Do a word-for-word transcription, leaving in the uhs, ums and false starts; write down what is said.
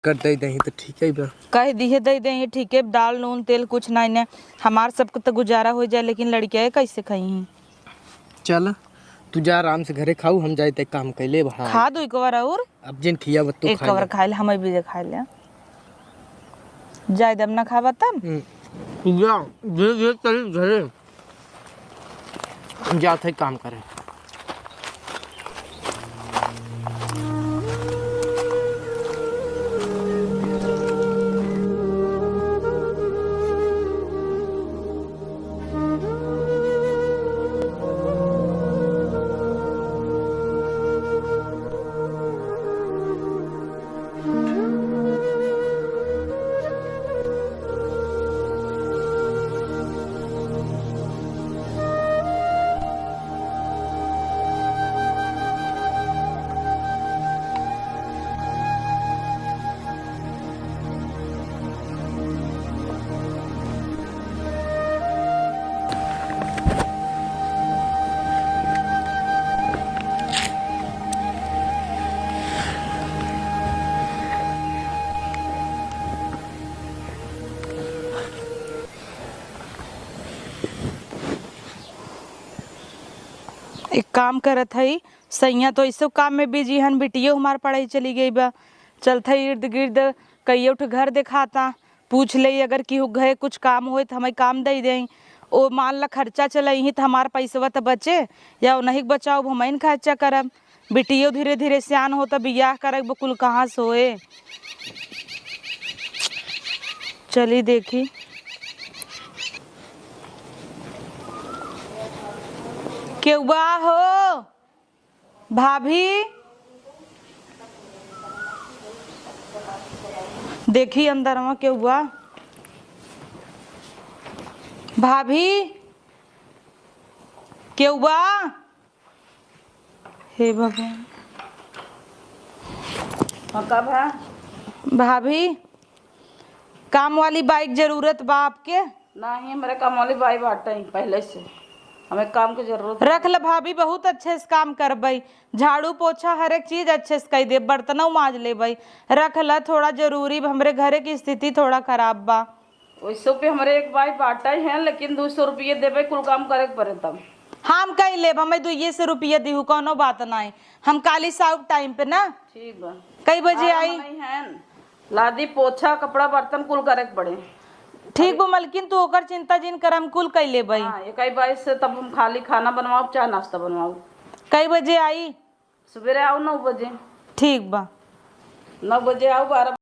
कर दे दही तो ठीक है बा। कह दिहे दे दे, ठीक है, दाल, नून, तेल कुछ नहीं ने, हमार सबके तो गुजारा हो जाए, लेकिन लड़किया कैसे खाई हैं? चल, तू जा आराम से घरे खाऊ, हम जाए ते काम कैले बा। हाँ। खा दो एक बार और। अब जिन खिया बा तू एक खा बार ले। खा ले, हम भी खा ले। जाए दम ना खाबा तब। हम्म। जा, धीरे धीरे चली घरे। जात है काम करे। एक काम करत हई, सैया तो ऐसो काम में बिजी हन, बिटियो हमार पढ़ाई चली गई बा। चलत हई इर्द गिर्द कइयो ठो घर देखाता, पूछ लेई, अगर केहू घरे कुछ काम होई त हमें काम दई देई। ओ मान ला खर्चा चलइही त हमार पैसवा त बचे, या ओनही के बचाउब, हमइन खर्चा करब। बिटियो धीरे धीरे सियान होता, बियाह करब, कुल कहाँ से होए। चली देखी। केहू बा हो? भाभी, देखी अंदरवा केहू बा? भाभी, केहू बा? हे भगवान। हाँ, का भा? भाभी, काम वाली बाई क जरूरत बा आपके? नहीं, हमरे काम वाली बाई बाटे ही पहले से, हमें काम के जरूरत रख ल भाभी, बहुत अच्छे से काम करबई, झाड़ू पोछा हर एक चीज अच्छे से कई देब, बर्तनौ माज लेबई। रख ल, थोड़ा जरूरी बा, हमरे घरे की स्थिति थोड़ा खराब बा। वैसे पे हमरे एक बाई बाटे ही है, लेकिन दो सौ रुपये देबे, कुल काम करे के पड़े तब। हम कई लेब, हमें दुइये सौ रुपये दिहू, कौनो बात नाई। हम काली साहू के टाइम पे ना। ठीक बा। कई बजे बारह आई? मनई हैं। लादी, पोछा, कपड़ा, बर्तन कुल करे के पड़े। ठीक बा मलकिन, तू ओकर चिंता जिन कर, हम कुल कई लेबई। हाँ, इकाई बाईस से तब हम खाली खाना बनवाओ, चाहे नाश्ता बनवाओ। कई बजे आई? सुबेरे आओ नौ बजे। ठीक बा। नौ बजे आओ, बारह